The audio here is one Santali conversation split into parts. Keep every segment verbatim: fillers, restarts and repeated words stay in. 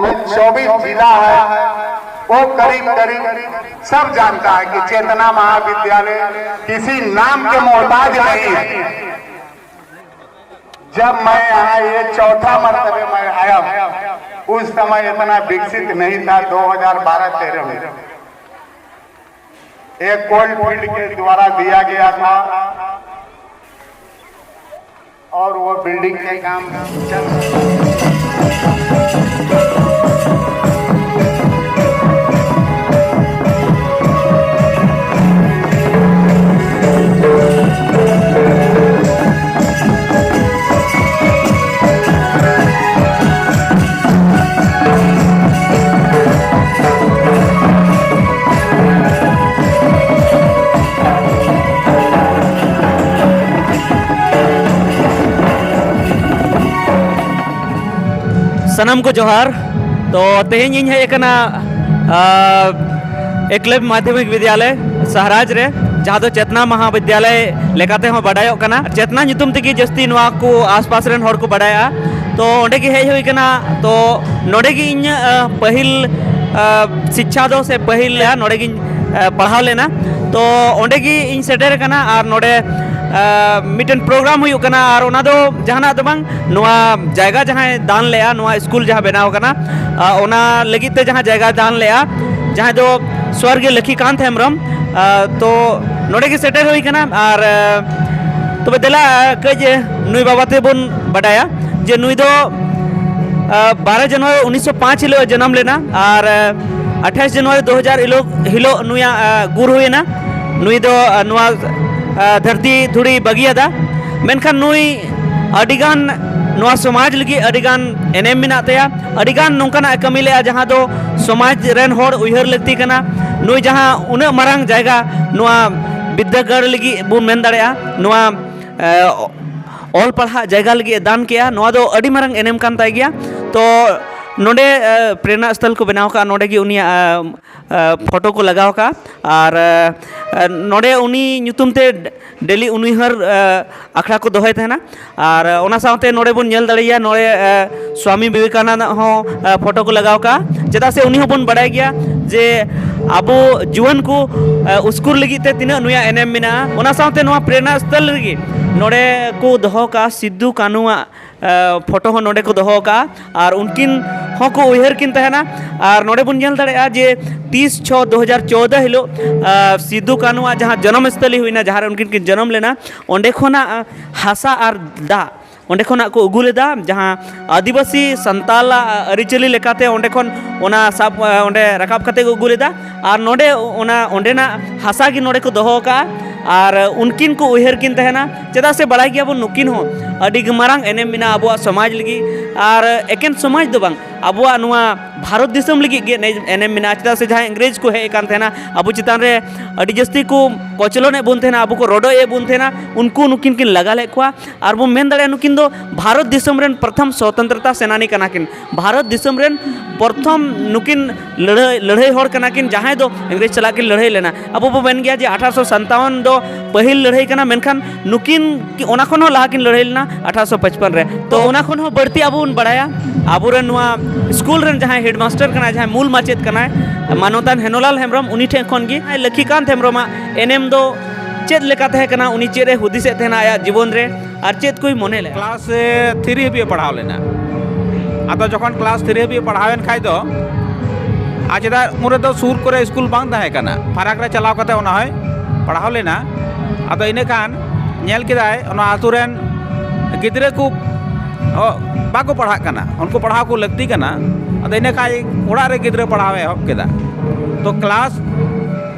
में चौबीस जिला है, वो करीब करीब सब जानता है कि चेतना महाविद्यालय किसी नाम के मोहताज नहीं है। जब मैं यहाँ ये चौथा मरतबे मैं आया हूँ, उस समय इतना विकसित नहीं था। दो हज़ार बारह तेरह में एक कोल फील्ड के द्वारा दिया गया था और वो बिल्डिंग के काम चल ᱥᱟᱱᱟᱢ ᱠᱚ ᱡᱚᱦᱟᱨ᱾ ᱛᱚ, ᱛᱮᱦᱮᱧ ᱤᱧ ᱦᱮᱡ ᱟᱠᱟᱱᱟ, ᱟ, ᱮᱠᱞᱚᱵᱽᱭᱚ ᱢᱟᱫᱽᱫᱷᱚᱢᱤᱠ ᱵᱤᱫᱽᱭᱟᱞᱚᱭ ᱥᱟᱦᱟᱨᱟᱡᱽ ᱨᱮ, ᱡᱟᱦᱟᱸ ᱫᱚ ᱪᱮᱛᱱᱟ ᱢᱟᱦᱟ ᱵᱤᱫᱽᱭᱟᱞᱚᱭ ᱞᱮᱠᱟᱛᱮ ᱦᱚᱸ ᱵᱟᱰᱟᱭᱚᱜ ᱠᱟᱱᱟ᱾ ᱪᱮᱛᱱᱟ ᱧᱩᱛᱩᱢ ᱛᱮᱜᱮ ᱡᱟᱹᱥᱛᱤ ᱱᱚᱣᱟ ᱠᱚ ᱟᱥᱯᱟᱥ ᱨᱮᱱ ᱦᱚᱲ ᱠᱚ ᱵᱟᱰᱟᱭᱟ᱾ ᱛᱚ, ᱚᱸᱰᱮ ᱜᱮ ᱦᱮᱡ ᱦᱩᱭ ᱠᱟᱱᱟ᱾ ᱛᱚ, ᱱᱚᱰᱮ ᱜᱮ ᱤᱧ, ᱟ, ᱯᱟᱹᱦᱤᱞ, ᱟ, ᱥᱤᱪᱪᱷᱟ ᱫᱚ ᱥᱮ ᱯᱟᱹᱦᱤᱞ ᱱᱚᱰᱮ ᱜᱤᱧ ᱮ, ᱯᱟᱲᱦᱟᱣ ᱞᱮᱱᱟ᱾ ᱛᱚ, ᱚᱸᱰᱮ ᱜᱮ ᱤᱧ ᱥᱮᱴᱮᱨ ᱟᱠᱟᱱᱟ ᱟᱨ ᱱᱚᱰᱮ, ᱮ, ᱢᱤᱫᱴᱮᱱ ᱯᱨᱳᱜᱨᱟᱢ ᱦᱩᱭᱩᱜ ᱠᱟᱱᱟ᱾ ᱟᱨ ᱚᱱᱟ ᱫᱚ ᱡᱟᱦᱟᱱᱟᱜ ᱫᱚ ᱵᱟᱝ, ᱱᱚᱣᱟ ᱡᱟᱭᱜᱟ ᱡᱟᱦᱟᱸᱭ ᱫᱟᱱ ᱞᱮᱜᱼᱟ, ᱱᱚᱣᱟ ᱥᱠᱩᱞ ᱡᱟᱦᱟᱸ ᱵᱮᱱᱟᱣ ᱠᱟᱱᱟ, ᱟ, ᱚᱱᱟ ᱞᱟᱹᱜᱤᱫ ᱛᱮ ᱡᱟᱦᱟᱸ ᱡᱟᱭᱜᱟ ᱫᱟᱱ ᱞᱮᱜᱼᱟ, ᱡᱟᱦᱟᱸᱭ ᱫᱚ ᱥᱣᱚᱨᱜᱤᱭᱚ ᱞᱚᱠᱠᱷᱤᱠᱟᱱᱛ ᱦᱮᱢᱵᱨᱚᱢ, ᱟ, ᱛᱚ, ᱱᱚᱰᱮ ᱜᱮ ᱥᱮᱴᱮᱨ ᱦᱩᱭ ᱠᱟᱱᱟ᱾ ᱟᱨ, ᱮ, ᱛᱚᱵᱮ ᱫᱮᱞᱟ, ᱮ, ᱠᱟᱹᱡ, ᱮ, ᱱᱩᱭ ᱵᱟᱵᱟ ᱛᱮᱵᱚᱱ ᱵᱟᱰᱟᱭᱟ ᱡᱮ ᱱᱩᱭ ᱫᱚ, ᱟ, ᱵᱟᱨᱚ ᱡᱟᱱᱩᱣᱟᱨᱤ ᱩᱱᱤᱥᱥᱚ ᱯᱟᱸᱪ ᱦᱤᱞᱳᱜ ᱮ ᱡᱟᱱᱟᱢ ᱞᱮᱱᱟ᱾ ᱟᱨ, ᱮ, ᱟᱴᱷᱟᱥ ᱡᱟᱱᱩᱣᱟᱨᱤ ᱫᱩ ᱦᱟᱡᱟᱨ ᱦᱤᱞᱳᱜ, ᱦᱤᱞᱳᱜ ᱱᱩᱭᱟᱜ, ᱟ, ᱜᱩᱨ ᱦᱩᱭᱮᱱᱟ᱾ ᱱᱩᱭ ᱫᱚ, ᱟ, ᱱᱚᱣᱟ, ᱟ, ᱫᱷᱟᱹᱨᱛᱤ ᱫᱷᱩᱲᱤ ᱵᱟᱹᱜᱤᱭᱟᱫᱟ᱾ ᱢᱮᱱᱠᱷᱟᱱ ᱱᱩᱭ ᱟᱹᱰᱤᱜᱟᱱ ᱱᱚᱣᱟ ᱥᱚᱢᱟᱡᱽ ᱞᱟᱹᱜᱤᱫ ᱟᱹᱰᱤᱜᱟᱱ ᱮᱱᱮᱢ ᱢᱮᱱᱟᱜ ᱛᱟᱭᱟ᱾ ᱟᱹᱰᱤᱜᱟᱱ ᱱᱚᱝᱠᱟᱱᱟᱜ ᱮ ᱠᱟᱹᱢᱤ ᱞᱮᱜᱼᱟ, ᱡᱟᱦᱟᱸ ᱫᱚ ᱥᱚᱢᱟᱡᱽ ᱨᱮᱱ ᱦᱚᱲ ᱩᱭᱦᱟᱹᱨ ᱞᱟᱹᱠᱛᱤ ᱠᱟᱱᱟ᱾ ᱱᱩᱭ ᱡᱟᱦᱟᱸ ᱩᱱᱟᱹᱜ ᱢᱟᱨᱟᱝ ᱡᱟᱭᱜᱟ ᱱᱚᱣᱟ ᱵᱤᱫᱽᱫᱟᱹᱜᱟᱲ ᱞᱟᱹᱜᱤᱫ ᱵᱚᱱ ᱢᱮᱱ ᱫᱟᱲᱮᱭᱟᱜᱼᱟ, ᱱᱚᱣᱟ, ᱮ, ᱚᱞ ᱯᱟᱲᱦᱟᱜ ᱡᱟᱭᱜᱟ ᱞᱟᱹᱜᱤᱫ ᱮ ᱫᱟᱱ ᱠᱮᱜᱼᱟ, ᱱᱚᱣᱟ ᱫᱚ ᱟᱹᱰᱤ ᱢᱟᱨᱟᱝ ᱮᱱᱮᱢ ᱠᱟᱱ ᱛᱟᱭ ᱜᱮᱭᱟ᱾ ᱛᱚ, ᱱᱚᱰᱮ ᱯᱨᱮᱨᱱᱟ ᱥᱛᱷᱚᱞ ᱠᱚ ᱵᱮᱱᱟᱣ ᱠᱟᱜᱼᱟ, ᱱᱚᱰᱮ ᱜᱮ ᱩᱱᱤᱭᱟᱜ ᱯᱷᱳᱴᱳ ᱠᱚ ᱞᱟᱜᱟᱣ ᱠᱟᱜᱼᱟ᱾ ᱟᱨ ᱱᱚᱰᱮ ᱩᱱᱤ ᱧᱩᱛᱩᱢ ᱛᱮ ᱰᱮᱞᱤ ᱩᱱᱩᱭᱦᱟᱹᱨ ᱟᱠᱷᱲᱟ ᱠᱚ ᱫᱚᱦᱚᱭ ᱛᱟᱦᱮᱱᱟ᱾ ᱟᱨ ᱚᱱᱟ ᱥᱟᱶᱛᱮ ᱱᱚᱰᱮ ᱵᱚᱱ ᱧᱮᱞ ᱫᱟᱲᱮᱭᱟᱜᱼᱟ, ᱱᱚᱰᱮ ᱥᱣᱟᱢᱤ ᱵᱤᱵᱮᱠᱟᱱᱟᱱᱫ ᱦᱚᱸ ᱯᱷᱳᱴᱳ ᱠᱚ ᱞᱟᱜᱟᱣ ᱠᱟᱜᱼᱟ᱾ ᱪᱮᱫᱟᱜ ᱥᱮ ᱩᱱᱤ ᱦᱚᱸᱵᱚᱱ ᱵᱟᱲᱟᱭ ᱜᱮᱭᱟ ᱡᱮ ᱟᱵᱚ ᱡᱩᱣᱟᱹᱱ ᱠᱚ ᱩᱥᱠᱩᱨ ᱞᱟᱹᱜᱤᱫ ᱛᱮ ᱛᱤᱱᱟᱹᱜ ᱱᱩᱭᱟᱜ ᱮᱱᱮᱢ ᱢᱮᱱᱟᱜᱼᱟ᱾ ᱚᱱᱟ ᱥᱟᱶᱛᱮ ᱱᱚᱣᱟ ᱯᱨᱮᱨᱱᱟ ᱥᱛᱷᱚᱞ ᱨᱮᱜᱮ ᱱᱚᱰᱮ ᱠᱚ ᱫᱚᱦᱚ ᱠᱟᱜᱼᱟ ᱥᱤᱫᱩ ᱠᱟᱹᱱᱩᱣᱟᱜ ᱯᱷᱳᱴᱳ ᱦᱚᱸ ᱱᱚᱰᱮ ᱠᱚ ᱫᱚᱦᱚ ᱟᱠᱟᱫᱼᱟ᱾ ᱟᱨ ᱩᱱᱠᱤᱱ ᱦᱚᱸᱠᱚ ᱩᱭᱦᱟᱹᱨ ᱠᱤᱱ ᱛᱟᱦᱮᱱᱟ᱾ ᱟᱨ ᱱᱚᱰᱮ ᱵᱚᱱ ᱧᱮᱞ ᱫᱟᱲᱮᱭᱟᱜᱼᱟ ᱡᱮ ᱛᱤᱥ ᱪᱷᱚ ᱫᱩ ᱦᱟᱡᱟᱨ ᱪᱳᱣᱫᱚ ᱦᱤᱞᱳᱜ ᱥᱤᱫᱩ ᱠᱟᱹᱱᱩᱣᱟᱜ ᱡᱟᱦᱟᱸ ᱡᱚᱱᱚᱢ ᱥᱛᱷᱚᱞᱤ ᱦᱩᱭᱱᱟ, ᱡᱟᱦᱟᱸ ᱨᱮ ᱩᱱᱠᱤᱱ ᱠᱤᱱ ᱡᱚᱱᱚᱢ ᱞᱮᱱᱟ, ᱚᱸᱰᱮ ᱠᱷᱚᱱᱟᱜ ᱦᱟᱥᱟ ᱟᱨ ᱫᱟᱜ ᱚᱸᱰᱮ ᱠᱷᱚᱱᱟᱜ ᱠᱚ ᱟᱹᱜᱩ ᱞᱮᱫᱟ᱾ ᱡᱟᱦᱟᱸ ᱟᱹᱫᱤᱵᱟᱹᱥᱤ ᱥᱟᱱᱛᱟᱞᱟᱜ ᱟᱹᱨᱤᱪᱟᱹᱞᱤ ᱞᱮᱠᱟᱛᱮ ᱚᱸᱰᱮ ᱠᱷᱚᱱ ᱚᱱᱟ ᱥᱟᱵ ᱚᱸᱰᱮ ᱨᱟᱠᱟᱵ ᱠᱟᱛᱮ ᱠᱚ ᱟᱹᱜᱩ ᱞᱮᱫᱟ᱾ ᱟᱨ ᱱᱚᱰᱮ ᱚᱱᱟ ᱚᱸᱰᱮᱱᱟᱜ ᱦᱟᱥᱟ ᱜᱮ ᱱᱚᱰᱮ ᱠᱚ ᱫᱚᱦᱚ ᱟᱠᱟᱫᱼᱟ᱾ ᱟᱨ ᱩᱱᱠᱤᱱ ᱠᱚ ᱩᱭᱦᱟᱹᱨ ᱠᱤᱱ ᱛᱟᱦᱮᱱᱟ, ᱪᱮᱫᱟᱜ ᱥᱮ ᱵᱟᱲᱟᱭ ᱜᱮᱭᱟᱵᱚᱱ ᱱᱩᱠᱤᱱ ᱦᱚᱸ ᱟᱹᱰᱤ ᱢᱟᱨᱟᱝ ᱮᱱᱮᱢ ᱢᱮᱱᱟᱜᱼᱟ ᱟᱵᱚᱣᱟᱜ ᱥᱚᱢᱟᱡᱽ ᱞᱟᱹᱜᱤᱫ᱾ ᱟᱨ ᱮᱠᱮᱱ ᱥᱚᱢᱟᱡᱽ ᱫᱚ ᱵᱟᱝ, ᱟᱵᱚᱣᱟᱜ ᱱᱚᱣᱟ ᱵᱷᱟᱨᱚᱛ ᱫᱤᱥᱚᱢ ᱞᱟᱹᱜᱤᱫ ᱜᱮ ᱮᱱᱮᱡ ᱮᱱᱮᱢ ᱢᱮᱱᱟᱜᱼᱟ᱾ ᱪᱮᱫᱟᱜ ᱥᱮ ᱡᱟᱦᱟᱸᱭ ᱤᱝᱨᱮᱡᱽ ᱠᱚ ᱦᱮᱡ ᱟᱠᱟᱱ ᱛᱟᱦᱮᱱᱟ, ᱟᱵᱚ ᱪᱮᱛᱟᱱ ᱨᱮ ᱟᱹᱰᱤ ᱡᱟᱹᱥᱛᱤ ᱠᱚ ᱠᱚᱪᱞᱚᱱᱮᱫ ᱵᱚᱱ ᱛᱟᱦᱮᱱᱟ, ᱟᱵᱚ ᱠᱚ ᱨᱚᱰᱚᱡ ᱮᱫ ᱵᱚᱱ ᱛᱟᱦᱮᱱᱟ, ᱩᱱᱠᱩ ᱱᱩᱠᱤᱱ ᱠᱤᱱ ᱞᱟᱜᱟ ᱞᱮᱫ ᱠᱚᱣᱟ᱾ ᱟᱨ ᱵᱚᱱ ᱢᱮᱱ ᱫᱟᱲᱮᱭᱟᱜᱼᱟ, ᱱᱩᱠᱤᱱ ᱫᱚ ᱵᱷᱟᱨᱚᱛ ᱫᱤᱥᱚᱢ ᱨᱮᱱ ᱯᱨᱚᱛᱷᱚᱢ ᱥᱚᱛᱚᱱᱛᱨᱚᱛᱟ ᱥᱮᱱᱟᱱᱤ ᱠᱟᱱᱟ ᱠᱤᱱ᱾ ᱵᱷᱟᱨᱚᱛ ᱫᱤᱥᱚᱢ ᱨᱮᱱ ᱯᱨᱚᱛᱷᱚᱢ ᱱᱩᱠᱤᱱ ᱞᱟᱹᱲᱦᱟᱹᱭ ᱞᱟᱹᱲᱦᱟᱹᱭ ᱦᱚᱲ ᱠᱟᱱᱟ ᱠᱤᱱ, ᱡᱟᱦᱟᱸᱭ ᱫᱚ ᱤᱝᱨᱮᱡᱽ ᱥᱟᱞᱟᱜ ᱠᱤᱱ ᱞᱟᱹᱲᱦᱟᱹᱭ ᱞᱮᱱᱟ᱾ ᱟᱵᱚ ᱵᱚ ᱢᱮᱱ ᱜᱮᱭᱟ ᱡᱮ ᱟᱴᱷᱟᱨᱚᱥᱚ ᱥᱟᱛᱟᱣᱟᱱ ᱫᱚ ᱯᱟᱹᱦᱤᱞ ᱞᱟᱹᱲᱦᱟᱹᱭ ᱠᱟᱱᱟ, ᱢᱮᱱᱠᱷᱟᱱ ᱱᱩᱠᱤᱱ ᱠᱤ ᱚᱱᱟ ᱠᱷᱚᱱ ᱦᱚᱸ ᱞᱟᱦᱟ ᱠᱤᱱ ᱞᱟᱹᱲᱦᱟᱹᱭ ᱞᱮᱱᱟ ᱟᱴᱷᱟᱨᱚᱥᱚ ᱯᱟᱸᱪᱯᱟᱱ ᱨᱮ᱾ ᱛᱚ ᱚᱱᱟ ᱠᱷᱚᱱ ᱦᱚᱸ ᱵᱟᱹᱲᱛᱤ ᱟᱵᱚ ᱵᱚᱱ ᱵᱟᱲᱟᱭᱟ ᱟᱵᱚᱨᱮᱱ ᱱᱚᱣᱟ ᱥᱠᱩᱞ ᱨᱮᱱ ᱡᱟᱦᱟᱸᱭ ᱦᱮᱰᱢᱟᱥᱴᱟᱨ ᱠᱟᱱᱟᱭ, ᱡᱟᱦᱟᱸᱭ ᱢᱩᱞ ᱢᱟᱪᱮᱫ ᱠᱟᱱᱟᱭ, ᱢᱟᱱᱚᱛᱟᱱ ᱦᱮᱱᱚᱞᱟᱞ ᱦᱮᱢᱵᱨᱚᱢ, ᱩᱱᱤ ᱴᱷᱮᱱ ᱠᱷᱚᱱ ᱜᱮ ᱞᱚᱠᱠᱷᱤᱠᱟᱱᱛ ᱦᱮᱢᱵᱨᱚᱢᱟᱜ ᱮᱱᱮᱢ ᱫᱚ ᱪᱮᱫ ᱞᱮᱠᱟ ᱛᱟᱦᱮᱸ ᱠᱟᱱᱟ, ᱩᱱᱤ ᱪᱮᱫ ᱮ ᱦᱩᱫᱤᱥᱮᱫ ᱛᱟᱦᱮᱱᱟ ᱟᱭᱟᱜ ᱡᱤᱵᱚᱱ ᱨᱮ, ᱟᱨ ᱪᱮᱫ ᱠᱚᱭ ᱢᱚᱱᱮ ᱞᱮᱫᱼᱟ? ᱠᱞᱟᱥ ᱛᱷᱨᱤ ᱦᱟᱹᱵᱤᱡ ᱮ ᱯᱟᱲᱦᱟᱣ ᱞᱮᱱᱟ᱾ ᱟᱫᱚ ᱡᱚᱠᱷᱚᱱ ᱠᱞᱟᱥ ᱛᱷᱨᱤ ᱦᱟᱹᱵᱤᱡ ᱮ ᱯᱟᱲᱦᱟᱣᱮᱱ ᱠᱷᱟᱡ ᱫᱚ, ᱟᱨ ᱪᱮᱫᱟᱜ ᱩᱱ ᱨᱮᱫᱚ ᱥᱩᱨ ᱠᱚᱨᱮ ᱥᱠᱩᱞ ᱵᱟᱝ ᱛᱟᱦᱮᱸ ᱠᱟᱱᱟ, ᱯᱷᱟᱨᱟᱠ ᱨᱮ ᱪᱟᱞᱟᱣ ᱠᱟᱛᱮ ᱚᱱᱟ ᱦᱚᱸᱭ ᱯᱟᱲᱦᱟᱣ ᱞᱮᱱᱟ᱾ ᱟᱫᱚ ᱤᱱᱟᱹ ᱠᱷᱟᱱ ᱧᱮᱞ ᱠᱮᱫᱟᱭ ᱚᱱᱟ ᱟᱛᱳ ᱨᱮᱱ ᱜᱤᱫᱽᱨᱟᱹ ᱠᱚ, ᱚ, ᱵᱟᱠᱚ ᱯᱟᱲᱦᱟᱜ ᱠᱟᱱᱟ, ᱩᱱᱠᱩ ᱯᱟᱲᱦᱟᱣ ᱠᱚ ᱞᱟᱹᱠᱛᱤ ᱠᱟᱱᱟ᱾ ᱟᱫᱚ ᱤᱱᱟᱹ ᱠᱷᱟᱡ ᱚᱲᱟᱜ ᱨᱮ ᱜᱤᱫᱽᱨᱟᱹ ᱯᱟᱲᱦᱟᱣ ᱮ ᱮᱦᱚᱵ ᱠᱮᱫᱟ᱾ ᱛᱚ ᱠᱞᱟᱥ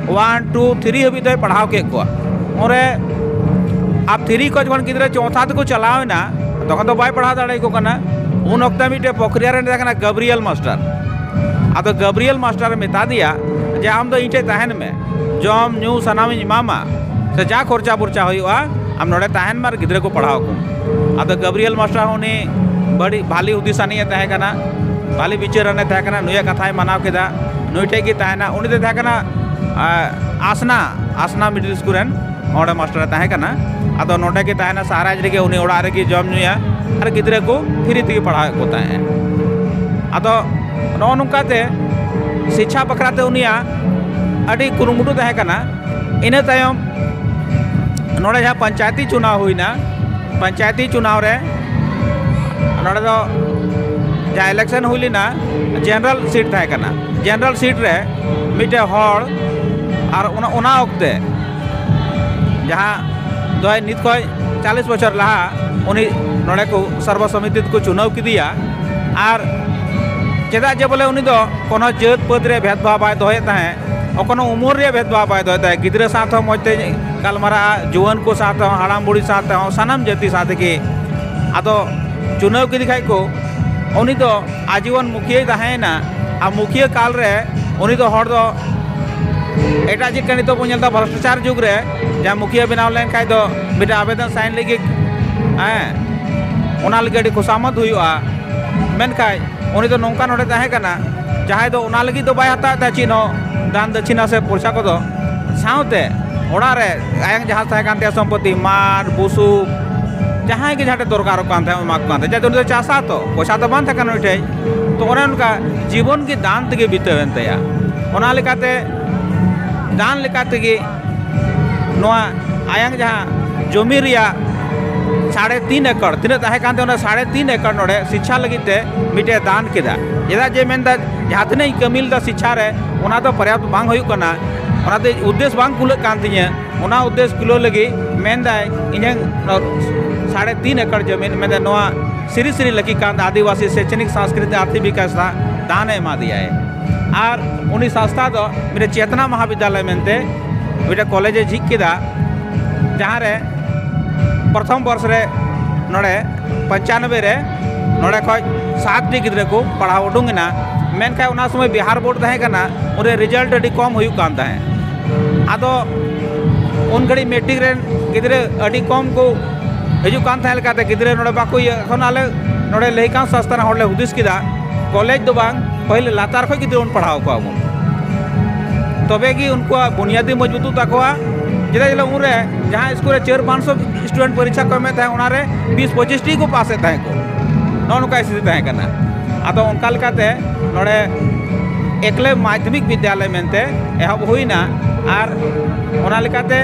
ᱚᱣᱟᱱ, ᱴᱩ, ᱛᱷᱨᱤ ᱦᱟᱹᱵᱤᱡ ᱫᱚᱭ ᱯᱟᱲᱦᱟᱣ ᱠᱮᱫ ᱠᱚᱣᱟ᱾ ᱩᱱᱨᱮ ᱟᱨ ᱛᱷᱨᱤ ᱠᱷᱚᱡ ᱡᱚᱠᱷᱚᱱ ᱜᱤᱫᱽᱨᱟᱹ ᱪᱚᱣᱛᱷᱟ ᱛᱮᱠᱚ ᱪᱟᱞᱟᱣ ᱮᱱᱟ, ᱛᱚᱠᱷᱚᱱ ᱫᱚ ᱵᱟᱭ ᱯᱟᱲᱦᱟᱣ ᱫᱟᱲᱮᱭᱟᱠᱚ ᱠᱟᱱᱟ᱾ ᱩᱱ ᱚᱠᱛᱮ ᱢᱤᱫᱴᱮᱡ ᱯᱨᱚᱠᱨᱤᱭᱟ ᱨᱮ ᱛᱟᱦᱮᱸ ᱠᱟᱱᱟ ᱜᱟᱵᱨᱤᱭᱮᱞ ᱢᱟᱥᱴᱟᱨ᱾ ᱟᱫᱚ ᱜᱟᱵᱨᱤᱭᱮᱞ ᱢᱟᱥᱴᱟᱨ ᱮ ᱢᱮᱛᱟ ᱫᱮᱭᱟ ᱡᱮ, "ᱟᱢ ᱫᱚ ᱤᱧ ᱴᱷᱮᱡ ᱛᱟᱦᱮᱱ ᱢᱮ, ᱡᱚᱢ ᱧᱩ ᱥᱟᱱᱟᱢᱤᱧ ᱮᱢᱟᱢᱟ, ᱥᱮ ᱡᱟ ᱠᱷᱚᱨᱪᱟ ᱵᱚᱨᱪᱟ ᱦᱩᱭᱩᱜᱼᱟ, ᱟᱢ ᱱᱚᱰᱮ ᱛᱟᱦᱮᱱ ᱢᱮ ᱟᱨ ᱜᱤᱫᱽᱨᱟᱹ ᱠᱚ ᱯᱟᱲᱦᱟᱣ ᱠᱚᱢ᱾" ᱟᱫᱚ ᱜᱟᱵᱨᱤᱭᱮᱞ ᱢᱟᱥᱴᱟᱨ ᱦᱚᱸ ᱩᱱᱤ ᱵᱟᱹᱲᱤᱡ ᱵᱷᱟᱞᱤ ᱦᱩᱫᱤᱥ ᱟᱹᱱᱤᱡ ᱮ ᱛᱟᱦᱮᱸ ᱠᱟᱱᱟ᱾ ᱵᱷᱟᱞᱤ ᱵᱤᱪᱟᱹᱨᱟᱱᱮ ᱛᱟᱦᱮᱸ ᱠᱟᱱᱟ, ᱱᱩᱭᱟᱜ ᱠᱟᱛᱷᱟᱭ ᱢᱟᱱᱟᱣ ᱠᱮᱫᱟ, ᱱᱩᱭ ᱴᱷᱮᱡ ᱜᱮ ᱛᱟᱦᱮᱱᱟ᱾ ᱩᱱᱤ ᱫᱚᱭ ᱛᱟᱦᱮᱸ ᱠᱟᱱᱟ ᱟᱥᱱᱟ, ᱟᱥᱱᱟ ᱢᱤᱰᱤᱞ ᱥᱠᱩᱞ ᱨᱮᱱ, ᱚᱸᱰᱮ ᱢᱟᱥᱴᱟᱨᱮ ᱛᱟᱦᱮᱸ ᱠᱟᱱᱟ᱾ ᱟᱫᱚ ᱱᱚᱰᱮ ᱜᱮ ᱛᱟᱦᱮᱱᱟ, ᱥᱟᱦᱟᱨᱟᱡᱽ ᱨᱮᱜᱮ, ᱩᱱᱤ ᱚᱲᱟᱜ ᱨᱮᱜᱮ ᱡᱚᱢ ᱧᱩᱭᱟ ᱟᱨ ᱜᱤᱫᱽᱨᱟᱹ ᱠᱚ ᱯᱷᱨᱤ ᱛᱮᱜᱮ ᱯᱟᱲᱦᱟᱣᱮᱫ ᱠᱚ ᱛᱟᱦᱮᱸᱫ᱾ ᱟᱫᱚ ᱱᱚᱜᱼᱚ ᱱᱚᱝᱠᱟᱛᱮ ᱥᱤᱪᱪᱷᱟ ᱵᱟᱠᱷᱨᱟ ᱛᱮ ᱩᱱᱤᱭᱟᱜ ᱟᱹᱰᱤ ᱠᱩᱨᱩᱢᱩᱴᱩ ᱛᱟᱦᱮᱸ ᱠᱟᱱᱟ᱾ ᱤᱱᱟᱹ ᱛᱟᱭᱚᱢ ᱱᱚᱰᱮ ᱡᱟᱦᱟᱸ ᱯᱚᱧᱪᱟᱭᱮᱛᱤ ᱪᱩᱱᱟᱣ ᱦᱩᱭᱱᱟ, ᱯᱚᱧᱪᱟᱭᱮᱛᱤ ᱪᱩᱱᱟᱣ ᱨᱮ ᱱᱚᱰᱮ ᱫᱚ ᱡᱟᱦᱟᱸ ᱤᱞᱮᱠᱥᱚᱱ ᱦᱩᱭ ᱞᱮᱱᱟ, ᱡᱮᱱᱟᱨᱮᱞ ᱥᱤᱴ ᱛᱟᱦᱮᱸ ᱠᱟᱱᱟ᱾ ᱡᱮᱱᱟᱨᱮᱞ ᱥᱤᱴ ᱨᱮ ᱢᱤᱫᱴᱮᱱ ᱦᱚᱲ, ᱟᱨ ᱚᱱᱟ, ᱚᱱᱟ ᱚᱠᱛᱮ ᱡᱟᱦᱟᱸ ᱫᱚ ᱱᱤᱛ ᱠᱷᱚᱱ ᱪᱟᱞᱤᱥ ᱵᱚᱪᱷᱚᱨ ᱞᱟᱦᱟ ᱩᱱᱤ ᱱᱚᱰᱮ ᱠᱚ ᱥᱚᱨᱵᱚ ᱥᱚᱢᱤᱛᱤ ᱛᱮᱠᱚ ᱪᱩᱱᱟᱹᱣ ᱠᱮᱫᱮᱭᱟ᱾ ᱟᱨ ᱪᱮᱫᱟᱜ ᱡᱮ ᱵᱚᱞᱮ ᱩᱱᱤ ᱫᱚ ᱠᱳᱱᱳ ᱡᱟᱹᱛ ᱯᱟᱹᱛ ᱨᱮ ᱵᱷᱮᱫᱽᱵᱷᱟᱣ ᱵᱟᱭ ᱫᱚᱦᱚᱭᱮᱫ ᱛᱟᱦᱮᱸᱫ, ᱠᱳᱱᱳ ᱩᱢᱩᱞ ᱨᱮᱭᱟᱜ ᱵᱷᱮᱫᱽᱵᱷᱟᱣ ᱵᱟᱭ ᱫᱚᱦᱚᱭᱮᱫ ᱛᱟᱦᱮᱸᱫ, ᱜᱤᱫᱽᱨᱟᱹ ᱥᱟᱶ ᱛᱮᱦᱚᱸ ᱢᱚᱡᱽ ᱛᱮ ᱜᱟᱞᱢᱟᱨᱟᱜᱼᱟ, ᱡᱩᱣᱟᱹᱱ ᱠᱚ ᱥᱟᱶ ᱛᱮᱦᱚᱸ, ᱦᱟᱲᱟᱢ ᱵᱩᱲᱦᱤ ᱥᱟᱶ ᱛᱮᱦᱚᱸ, ᱥᱟᱱᱟᱢ ᱡᱟᱹᱛᱤ ᱥᱟᱶ ᱛᱮᱜᱮ᱾ ᱟᱫᱚ ᱪᱩᱱᱟᱹᱣ ᱠᱮᱫᱮ ᱠᱷᱟᱡ ᱠᱚ, ᱩᱱᱤ ᱫᱚ ᱟᱡᱤᱵᱚᱱ ᱢᱩᱠᱷᱤᱭᱟᱹᱭ ᱛᱟᱦᱮᱸᱭᱮᱱᱟ᱾ ᱟᱨ ᱢᱩᱠᱷᱤᱭᱟᱹ ᱠᱟᱞ ᱨᱮ ᱩᱱᱤ ᱫᱚ ᱦᱚᱲ ᱫᱚ ᱮᱴᱟᱜ ᱪᱮᱫ ᱠᱟ ᱱᱤᱛᱚᱜ ᱵᱚᱱ ᱧᱮᱞ ᱮᱫᱟ, ᱵᱷᱨᱚᱥᱴᱟᱪᱟᱨ ᱡᱩᱜᱽ ᱨᱮ ᱡᱟᱦᱟᱸ ᱢᱩᱠᱷᱤᱭᱟᱹ ᱵᱮᱱᱟᱣ ᱞᱮᱱ ᱠᱷᱟᱡ ᱫᱚ ᱢᱤᱫᱴᱟᱝ ᱟᱵᱮᱫᱚᱱ ᱥᱟᱭᱤᱱ ᱞᱟᱹᱜᱤᱫ, ᱦᱮᱸ, ᱚᱱᱟ ᱞᱟᱹᱜᱤᱫ ᱟᱹᱰᱤ ᱠᱷᱚᱥᱟᱢᱚᱛ ᱦᱩᱭᱩᱜᱼᱟ᱾ ᱢᱮᱱᱠᱷᱟᱡ ᱩᱱᱤ ᱫᱚ ᱱᱚᱝᱠᱟ ᱱᱚᱰᱮ ᱛᱟᱦᱮᱸ ᱠᱟᱱᱟ, ᱡᱟᱦᱟᱸᱭ ᱫᱚ ᱚᱱᱟ ᱞᱟᱹᱜᱤᱫ ᱫᱚ ᱵᱟᱭ ᱦᱟᱛᱟᱣᱮᱫ ᱛᱟᱦᱮᱸᱫ ᱪᱮᱫ ᱦᱚᱸ, ᱫᱟᱱ ᱫᱚᱠᱷᱤᱱᱟ ᱥᱮ ᱯᱚᱭᱥᱟ ᱠᱚᱫᱚ᱾ ᱥᱟᱶᱛᱮ ᱚᱲᱟᱜ ᱨᱮ ᱟᱭᱟᱝ ᱡᱟᱦᱟᱸ ᱛᱟᱦᱮᱸ ᱠᱟᱱ ᱛᱟᱭᱟ ᱥᱚᱢᱯᱚᱛᱤ, ᱢᱟᱫ, ᱵᱩᱥᱩᱵ, ᱡᱟᱦᱟᱸᱭ ᱜᱮ ᱡᱟᱦᱟᱸ ᱴᱷᱮᱱ ᱫᱚᱨᱠᱟᱨᱚᱜ ᱠᱟᱱ ᱛᱟᱦᱮᱸᱫ, ᱮᱢᱟ ᱠᱚ ᱠᱟᱱ ᱛᱟᱦᱮᱸᱫ᱾ ᱪᱮᱫᱟᱜ ᱩᱱᱤ ᱫᱚ ᱪᱟᱥᱟ ᱛᱚ, ᱯᱚᱭᱥᱟ ᱫᱚ ᱵᱟᱝ ᱛᱟᱦᱮᱸ ᱠᱟᱱᱟ ᱩᱱᱤ ᱴᱷᱮᱡ᱾ ᱛᱚ ᱚᱱᱮ ᱚᱱᱠᱟ ᱡᱤᱵᱚᱱ ᱜᱮ ᱫᱟᱱ ᱛᱮᱜᱮ ᱵᱤᱛᱟᱹᱣᱮᱱ ᱛᱟᱭᱟ᱾ ᱚᱱᱟ ᱞᱮᱠᱟᱛᱮ ᱫᱟᱱ ᱞᱮᱠᱟ ᱛᱮᱜᱮ ᱱᱚᱣᱟ ᱟᱭᱟᱝ ᱡᱟᱦᱟᱸ ᱡᱚᱢᱤ ᱨᱮᱭᱟᱜ ᱥᱟᱲᱮ ᱛᱤᱱ ᱮᱠᱚᱨ ᱛᱤᱱᱟᱹᱜ ᱛᱟᱦᱮᱸ ᱠᱟᱱ ᱛᱟᱭᱟ, ᱚᱱᱟ ᱥᱟᱲᱮ ᱛᱤᱱ ᱮᱠᱚᱨ ᱱᱚᱰᱮ ᱥᱤᱪᱪᱷᱟ ᱞᱟᱹᱜᱤᱫ ᱛᱮ ᱢᱤᱫᱴᱮᱡ ᱫᱟᱱ ᱠᱮᱫᱟ᱾ ᱪᱮᱫᱟᱜ ᱡᱮ ᱢᱮᱱᱫᱟ, ᱡᱟᱦᱟᱸ ᱛᱤᱱᱟᱹᱜ ᱤᱧ ᱠᱟᱹᱢᱤ ᱞᱮᱫᱟ ᱥᱤᱪᱪᱷᱟ ᱨᱮ, ᱚᱱᱟ ᱫᱚ ᱯᱚᱨᱭᱟᱯᱛ ᱵᱟᱝ ᱦᱩᱭᱩᱜ ᱠᱟᱱᱟ, ᱚᱱᱟᱛᱮ ᱩᱫᱽᱫᱮᱥ ᱵᱟᱝ ᱠᱩᱞᱟᱹᱜ ᱠᱟᱱ ᱛᱤᱧᱟᱹ᱾ ᱚᱱᱟ ᱩᱫᱽᱫᱮᱥ ᱠᱩᱞᱟᱹᱣ ᱞᱟᱹᱜᱤᱫ ᱢᱮᱱᱫᱟᱭ, ᱤᱧᱟᱹᱝ ᱥᱟᱲᱮ ᱛᱤᱱ ᱮᱠᱚᱨ ᱡᱚᱢᱤᱱ, ᱢᱮᱱᱫᱟᱭ, ᱱᱚᱣᱟ ᱥᱨᱤ ᱥᱨᱤ ᱞᱟᱹᱠᱤᱠᱟᱱᱛ ᱟᱹᱫᱤᱵᱟᱹᱥᱤ ᱥᱮᱪᱪᱷᱚᱱᱤᱠ ᱥᱟᱝᱥᱠᱨᱤᱛᱤᱠ ᱟᱨᱛᱷᱤᱠ ᱵᱤᱠᱟᱥ ᱫᱟᱱᱮ ᱮᱢᱟ ᱫᱮᱭᱟᱭ᱾ ᱟᱨ ᱩᱱᱤ ᱥᱚᱝᱥᱛᱷᱟ ᱫᱚ ᱢᱤᱫᱴᱮᱱ ᱪᱮᱛᱱᱟ ᱢᱚᱦᱟᱵᱤᱫᱽᱫᱟᱞᱚᱭ ᱢᱮᱱᱛᱮ ᱢᱤᱫᱴᱮᱱ ᱠᱚᱞᱮᱡᱽ ᱮ ᱡᱷᱤᱡ ᱠᱮᱫᱟ, ᱡᱟᱦᱟᱸ ᱨᱮ ᱯᱨᱚᱛᱷᱚᱢ ᱵᱚᱨᱥ ᱨᱮ ᱱᱚᱰᱮ ᱯᱚᱧᱪᱟᱱᱚᱵᱵᱳᱭ ᱨᱮ ᱱᱚᱰᱮ ᱠᱷᱚᱡ ᱥᱟᱛ ᱴᱤ ᱜᱤᱫᱽᱨᱟᱹ ᱠᱚ ᱯᱟᱲᱦᱟᱣ ᱩᱰᱩᱝ ᱮᱱᱟ᱾ ᱢᱮᱱᱠᱷᱟᱱ ᱚᱱᱟ ᱥᱚᱢᱚᱭ ᱵᱤᱦᱟᱨ ᱵᱳᱨᱰ ᱛᱟᱦᱮᱸ ᱠᱟᱱᱟ, ᱩᱱᱨᱮ ᱨᱮᱡᱟᱞᱴ ᱟᱹᱰᱤ ᱠᱚᱢ ᱦᱩᱭᱩᱜ ᱠᱟᱱ ᱛᱟᱦᱮᱸᱫ᱾ ᱟᱫᱚ ᱩᱱ ᱜᱷᱟᱹᱲᱤᱡ ᱢᱮᱴᱨᱤᱠ ᱨᱮᱱ ᱜᱤᱫᱽᱨᱟᱹ ᱟᱹᱰᱤ ᱠᱚᱢ ᱠᱚ ᱦᱤᱡᱩᱜ ᱠᱟᱱ ᱛᱟᱦᱮᱸ ᱞᱮᱠᱟᱛᱮ ᱜᱤᱫᱽᱨᱟᱹ ᱱᱚᱰᱮ ᱵᱟᱠᱚ ᱤᱭᱟᱹ᱾ ᱮᱠᱷᱚᱱ ᱟᱞᱮ ᱱᱚᱰᱮ ᱞᱟᱹᱭᱠᱟᱱ ᱥᱚᱝᱥᱛᱷᱟ ᱨᱮᱱ ᱦᱚᱲ ᱞᱮ ᱦᱩᱫᱤᱥ ᱠᱮᱫᱟ, ᱠᱚᱞᱮᱡᱽ ᱫᱚ ᱵᱟᱝ, ᱯᱟᱹᱦᱤᱞ ᱞᱟᱛᱟᱨ ᱠᱷᱚᱱ ᱜᱤᱫᱽᱨᱟᱹ ᱵᱚᱱ ᱯᱟᱲᱦᱟᱣ ᱠᱚᱣᱟ ᱵᱚᱱ, ᱛᱚᱵᱮ ᱜᱮ ᱩᱱᱠᱩᱣᱟᱜ ᱵᱩᱱᱤᱭᱟᱹᱫᱤ ᱢᱚᱡᱽᱵᱩᱛᱩᱜ ᱛᱟᱠᱚᱣᱟ᱾ ᱪᱮᱫᱟᱜ ᱡᱮ ᱩᱱᱨᱮ ᱡᱟᱦᱟᱸ ᱥᱠᱩᱞ ᱨᱮ ᱪᱟᱨ ᱯᱟᱸᱪᱥᱚ ᱥᱴᱩᱰᱮᱱᱴ ᱯᱚᱨᱤᱠᱠᱷᱟ ᱠᱚ ᱮᱢᱮᱫ ᱛᱟᱦᱮᱸᱫ, ᱚᱱᱟᱨᱮ ᱵᱤᱥ ᱯᱚᱸᱪᱤᱥ ᱴᱤ ᱠᱚ ᱯᱟᱥᱮᱫ ᱛᱟᱦᱮᱸᱫ ᱠᱚ᱾ ᱱᱚᱜᱼᱚ ᱱᱚᱝᱠᱟ ᱥᱛᱷᱤᱛᱤ ᱛᱟᱦᱮᱸ ᱠᱟᱱᱟ᱾ ᱟᱫᱚ ᱚᱱᱠᱟ ᱞᱮᱠᱟᱛᱮ ᱱᱚᱰᱮ ᱮᱠᱞᱮ ᱢᱟᱫᱽᱫᱷᱚᱢᱤᱠ ᱵᱤᱫᱽᱭᱟᱞᱚᱭ ᱢᱮᱱᱛᱮ ᱮᱦᱚᱵ ᱦᱩᱭᱱᱟ᱾ ᱟᱨ ᱚᱱᱟ ᱞᱮᱠᱟᱛᱮ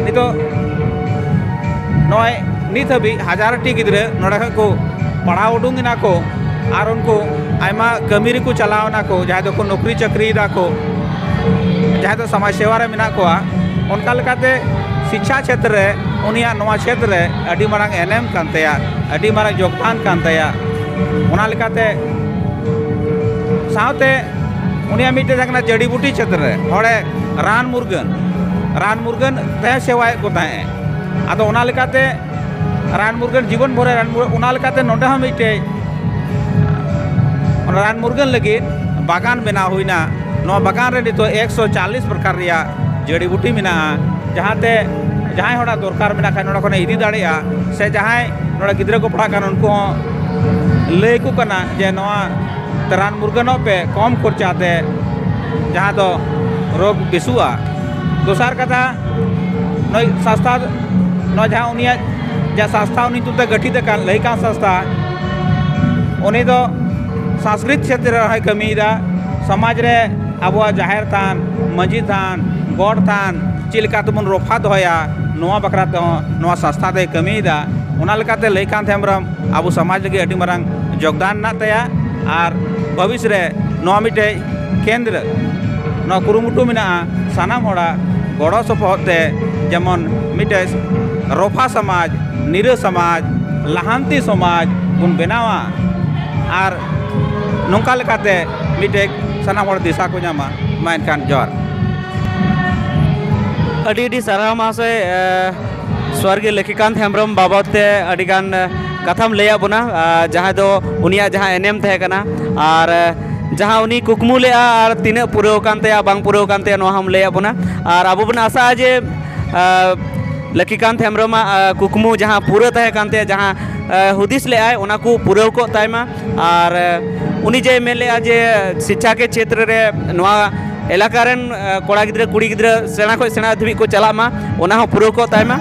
ᱱᱤᱛᱚᱜ ᱱᱚᱜᱼᱚᱭ ᱱᱤᱛ ᱦᱟᱹᱵᱤᱡ ᱦᱟᱡᱟᱨ ᱴᱤ ᱜᱤᱫᱽᱨᱟᱹ ᱱᱚᱰᱮ ᱠᱷᱚᱱ ᱠᱚ ᱯᱟᱲᱦᱟᱣ ᱩᱰᱩᱝ ᱮᱱᱟ ᱠᱚ᱾ ᱟᱨ ᱩᱱᱠᱩ ᱟᱭᱢᱟ ᱠᱟᱹᱢᱤ ᱨᱮᱠᱚ ᱪᱟᱞᱟᱣ ᱮᱱᱟ ᱠᱚ, ᱡᱟᱦᱟᱸᱭ ᱫᱚᱠᱚ ᱱᱚᱠᱨᱤ ᱪᱟᱹᱠᱨᱤᱭᱮᱫᱟ ᱠᱚ, ᱡᱟᱦᱟᱸᱭ ᱫᱚ ᱥᱚᱢᱟᱡᱽ ᱥᱮᱵᱟ ᱨᱮ ᱢᱮᱱᱟᱜ ᱠᱚᱣᱟ᱾ ᱚᱱᱠᱟ ᱞᱮᱠᱟᱛᱮ ᱥᱤᱪᱪᱷᱟ ᱪᱷᱮᱛᱨᱚ ᱨᱮ, ᱩᱱᱤᱭᱟᱜ ᱱᱚᱣᱟ ᱪᱷᱮᱛᱨᱚ ᱨᱮ ᱟᱹᱰᱤ ᱢᱟᱨᱟᱝ ᱮᱱᱮᱢ ᱠᱟᱱ ᱛᱟᱭᱟ, ᱟᱹᱰᱤ ᱢᱟᱨᱟᱝ ᱡᱳᱜᱽᱫᱟᱱ ᱠᱟᱱ ᱛᱟᱭᱟ᱾ ᱚᱱᱟ ᱞᱮᱠᱟᱛᱮ ᱥᱟᱶᱛᱮ ᱩᱱᱤᱭᱟᱜ ᱢᱤᱫᱴᱮᱱ ᱛᱟᱦᱮᱸ ᱠᱟᱱᱟ ᱡᱟᱹᱲᱤ ᱵᱩᱴᱤ ᱪᱷᱮᱛᱨᱚ ᱨᱮ, ᱦᱚᱲᱮ ᱨᱟᱱ ᱢᱩᱨᱜᱟᱹᱱ, ᱨᱟᱱ ᱢᱩᱨᱜᱟᱹᱱ ᱛᱮ ᱥᱮᱵᱟᱭᱮᱫ ᱠᱚ ᱛᱟᱦᱮᱸᱫ᱾ ᱟᱫᱚ ᱚᱱᱟ ᱞᱮᱠᱟᱛᱮ ᱨᱟᱱ ᱢᱩᱨᱜᱟᱹᱱ, ᱡᱤᱵᱚᱱ ᱵᱷᱳᱨᱮ ᱨᱟᱱ ᱢᱩᱨᱜᱟᱹᱱ, ᱚᱱᱟ ᱞᱮᱠᱟᱛᱮ ᱱᱚᱰᱮ ᱦᱚᱸ ᱢᱤᱫᱴᱮᱡ ᱚᱱᱟ ᱨᱟᱱ ᱢᱩᱨᱜᱟᱹᱱ ᱞᱟᱹᱜᱤᱫ ᱵᱟᱜᱟᱱ ᱵᱮᱱᱟᱣ ᱦᱩᱭᱱᱟ᱾ ᱱᱚᱣᱟ ᱵᱟᱜᱟᱱ ᱨᱮ ᱱᱤᱛᱚᱜ ᱮᱠᱥᱚ ᱪᱟᱞᱤᱥ ᱯᱨᱚᱠᱟᱨ ᱨᱮᱭᱟᱜ ᱡᱟᱹᱲᱤ ᱵᱩᱴᱤ ᱢᱮᱱᱟᱜᱼᱟ, ᱡᱟᱦᱟᱸᱛᱮ ᱡᱟᱦᱟᱸᱭ ᱦᱚᱲᱟᱜ ᱫᱚᱨᱠᱟᱨ ᱢᱮᱱᱟᱜ ᱠᱷᱟᱱ ᱱᱚᱰᱮ ᱠᱷᱚᱱᱮ ᱤᱫᱤ ᱫᱟᱲᱮᱭᱟᱜᱼᱟ, ᱥᱮ ᱡᱟᱦᱟᱸᱭ ᱱᱚᱰᱮ ᱜᱤᱫᱽᱨᱟᱹ ᱠᱚ ᱯᱟᱲᱦᱟᱜ ᱠᱟᱱᱟ ᱩᱱᱠᱩ ᱦᱚᱸ ᱞᱟᱹᱭ ᱟᱠᱚ ᱠᱟᱱᱟ ᱡᱮ ᱱᱚᱣᱟ ᱨᱟᱱ ᱢᱩᱨᱜᱟᱹᱱᱚᱜ ᱯᱮ ᱠᱚᱢ ᱠᱷᱚᱨᱪᱟ ᱛᱮ, ᱡᱟᱦᱟᱸ ᱫᱚ ᱨᱳᱜᱽ ᱵᱮᱥᱚᱜᱼᱟ᱾ ᱫᱚᱥᱟᱨ ᱠᱟᱛᱷᱟ, ᱱᱩᱭ ᱥᱟᱥᱛᱷᱟ, ᱱᱚᱣᱟ ᱡᱟᱦᱟᱸ ᱩᱱᱤᱭᱟᱜ ᱡᱟᱦᱟᱸ ᱥᱟᱥᱛᱷᱟ ᱩᱱᱤ ᱧᱩᱛᱩᱢ ᱛᱮ ᱜᱚᱴᱷᱤᱛ ᱟᱠᱟᱱ ᱞᱟᱹᱭ ᱠᱟᱱ ᱥᱟᱥᱛᱷᱟ, ᱩᱱᱤ ᱫᱚ ᱥᱚᱝᱥᱠᱨᱤᱛ ᱪᱷᱮᱛᱨᱚ ᱨᱮᱦᱚᱸᱭ ᱠᱟᱹᱢᱤᱭᱮᱫᱟ᱾ ᱥᱚᱢᱟᱡᱽ ᱨᱮ ᱟᱵᱚᱣᱟᱜ ᱡᱟᱦᱮᱨ ᱛᱷᱟᱱ, ᱢᱟᱹᱡᱷᱤ ᱛᱷᱟᱱ, ᱜᱚᱰ ᱛᱷᱟᱱ ᱪᱮᱫ ᱞᱮᱠᱟ ᱛᱮᱵᱚᱱ ᱨᱚᱯᱷᱟ ᱫᱚᱦᱚᱭᱟ, ᱱᱚᱣᱟ ᱵᱟᱠᱷᱨᱟ ᱛᱮᱦᱚᱸ ᱱᱚᱣᱟ ᱥᱟᱥᱛᱷᱟ ᱫᱚᱭ ᱠᱟᱹᱢᱤᱭᱮᱫᱟ᱾ ᱚᱱᱟ ᱞᱮᱠᱟᱛᱮ ᱞᱟᱹᱭ ᱠᱟᱱ ᱦᱮᱢᱵᱨᱚᱢ ᱟᱵᱚ ᱥᱚᱢᱟᱡᱽ ᱞᱟᱹᱜᱤᱫ ᱟᱹᱰᱤ ᱢᱟᱨᱟᱝ ᱡᱳᱜᱽᱫᱟᱱ ᱢᱮᱱᱟᱜ ᱛᱟᱭᱟ᱾ ᱟᱨ ᱵᱷᱚᱵᱤᱥ ᱨᱮ ᱱᱚᱣᱟ ᱢᱤᱫᱴᱮᱡ ᱠᱮᱱᱫᱨᱚ, ᱱᱚᱣᱟ ᱠᱩᱨᱩᱢᱩᱴᱩ ᱢᱮᱱᱟᱜᱼᱟ ᱥᱟᱱᱟᱢ ᱦᱚᱲᱟᱜ ᱜᱚᱲᱚ ᱥᱚᱯᱚᱦᱚᱫ ᱛᱮ, ᱡᱮᱢᱚᱱ ᱢᱤᱫᱴᱮᱡ ᱨᱚᱯᱷᱟ ᱥᱚᱢᱟᱡᱽ, ᱱᱤᱨᱟᱹ ᱥᱚᱢᱟᱡᱽ, ᱞᱟᱦᱟᱱᱛᱤ ᱥᱚᱢᱟᱡᱽ ᱵᱚᱱ ᱵᱮᱱᱟᱣᱟ᱾ ᱟᱨ ᱱᱚᱝᱠᱟ ᱞᱮᱠᱟᱛᱮ ᱢᱤᱫᱴᱮᱡ ᱥᱟᱱᱟᱢ ᱦᱚᱲ ᱫᱤᱥᱟ ᱠᱚ ᱧᱟᱢᱟ᱾ ᱢᱟ ᱮᱱᱠᱷᱟᱱ ᱡᱚᱦᱟᱨ᱾ ᱟᱹᱰᱤ ᱟᱹᱰᱤ ᱥᱟᱨᱦᱟᱣ ᱢᱟᱦᱟᱥᱚᱭ, ᱮ, ᱥᱣᱚᱨᱜᱤᱭᱚ ᱞᱚᱠᱠᱷᱤᱠᱟᱱᱛ ᱦᱮᱢᱵᱨᱚᱢ ᱵᱟᱵᱚᱫ ᱛᱮ ᱟᱹᱰᱤ ᱜᱟᱱ, ᱮ, ᱠᱟᱛᱷᱟᱢ ᱞᱟᱹᱭᱟᱫ ᱵᱚᱱᱟ, ᱟ, ᱡᱟᱦᱟᱸ ᱫᱚ ᱩᱱᱤᱭᱟᱜ ᱡᱟᱦᱟᱸ ᱮᱱᱮᱢ ᱛᱟᱦᱮᱸ ᱠᱟᱱᱟ ᱟᱨ, ᱮ, ᱡᱟᱦᱟᱸ ᱩᱱᱤ ᱠᱩᱠᱢᱩ ᱞᱮᱫᱼᱟ ᱟᱨ ᱛᱤᱱᱟᱹᱜ ᱯᱩᱨᱟᱹᱣ ᱟᱠᱟᱱ ᱛᱟᱭᱟ ᱵᱟᱝ ᱯᱩᱨᱟᱹᱣ ᱟᱠᱟᱱ ᱛᱟᱭᱟ ᱱᱚᱣᱟ ᱦᱚᱸᱢ ᱞᱟᱹᱭᱟᱫ ᱵᱚᱱᱟ᱾ ᱟᱨ ᱟᱵᱚ ᱵᱚᱱ ᱟᱥᱟᱜᱼᱟ ᱡᱮ, ᱟ, ᱞᱚᱠᱠᱷᱤᱠᱟᱱᱛ ᱦᱮᱢᱵᱨᱚᱢᱟᱜ ᱠᱩᱠᱢᱩ ᱡᱟᱦᱟᱸ ᱯᱩᱨᱟᱹ ᱛᱟᱦᱮᱸ ᱠᱟᱱ ᱛᱟᱭᱟ, ᱡᱟᱦᱟᱸ ᱦᱩᱫᱤᱥ ᱞᱮᱫᱟᱭ, ᱚᱱᱟ ᱠᱚ ᱯᱩᱨᱟᱹᱣ ᱠᱚᱜ ᱛᱟᱭ ᱢᱟ᱾ ᱟᱨ ᱩᱱᱤ ᱡᱮ ᱢᱮᱱ ᱞᱮᱫᱼᱟ ᱡᱮ ᱥᱤᱠᱠᱷᱟ ᱠᱮ ᱪᱷᱮᱛᱨᱚ ᱨᱮ ᱱᱚᱣᱟ ᱮᱞᱟᱠᱟ ᱨᱮᱱ ᱠᱚᱲᱟ ᱜᱤᱫᱽᱨᱟᱹ ᱠᱩᱲᱤ ᱜᱤᱫᱽᱨᱟᱹ ᱥᱮᱬᱟ ᱠᱷᱚᱱ ᱥᱮᱬᱟ ᱫᱷᱟᱹᱵᱤᱡ ᱠᱚ ᱪᱟᱞᱟᱜ ᱢᱟ, ᱚᱱᱟ ᱦᱚᱸ ᱯᱩᱨᱟᱹᱣ ᱠᱚᱜ ᱛᱟᱭ ᱢᱟ᱾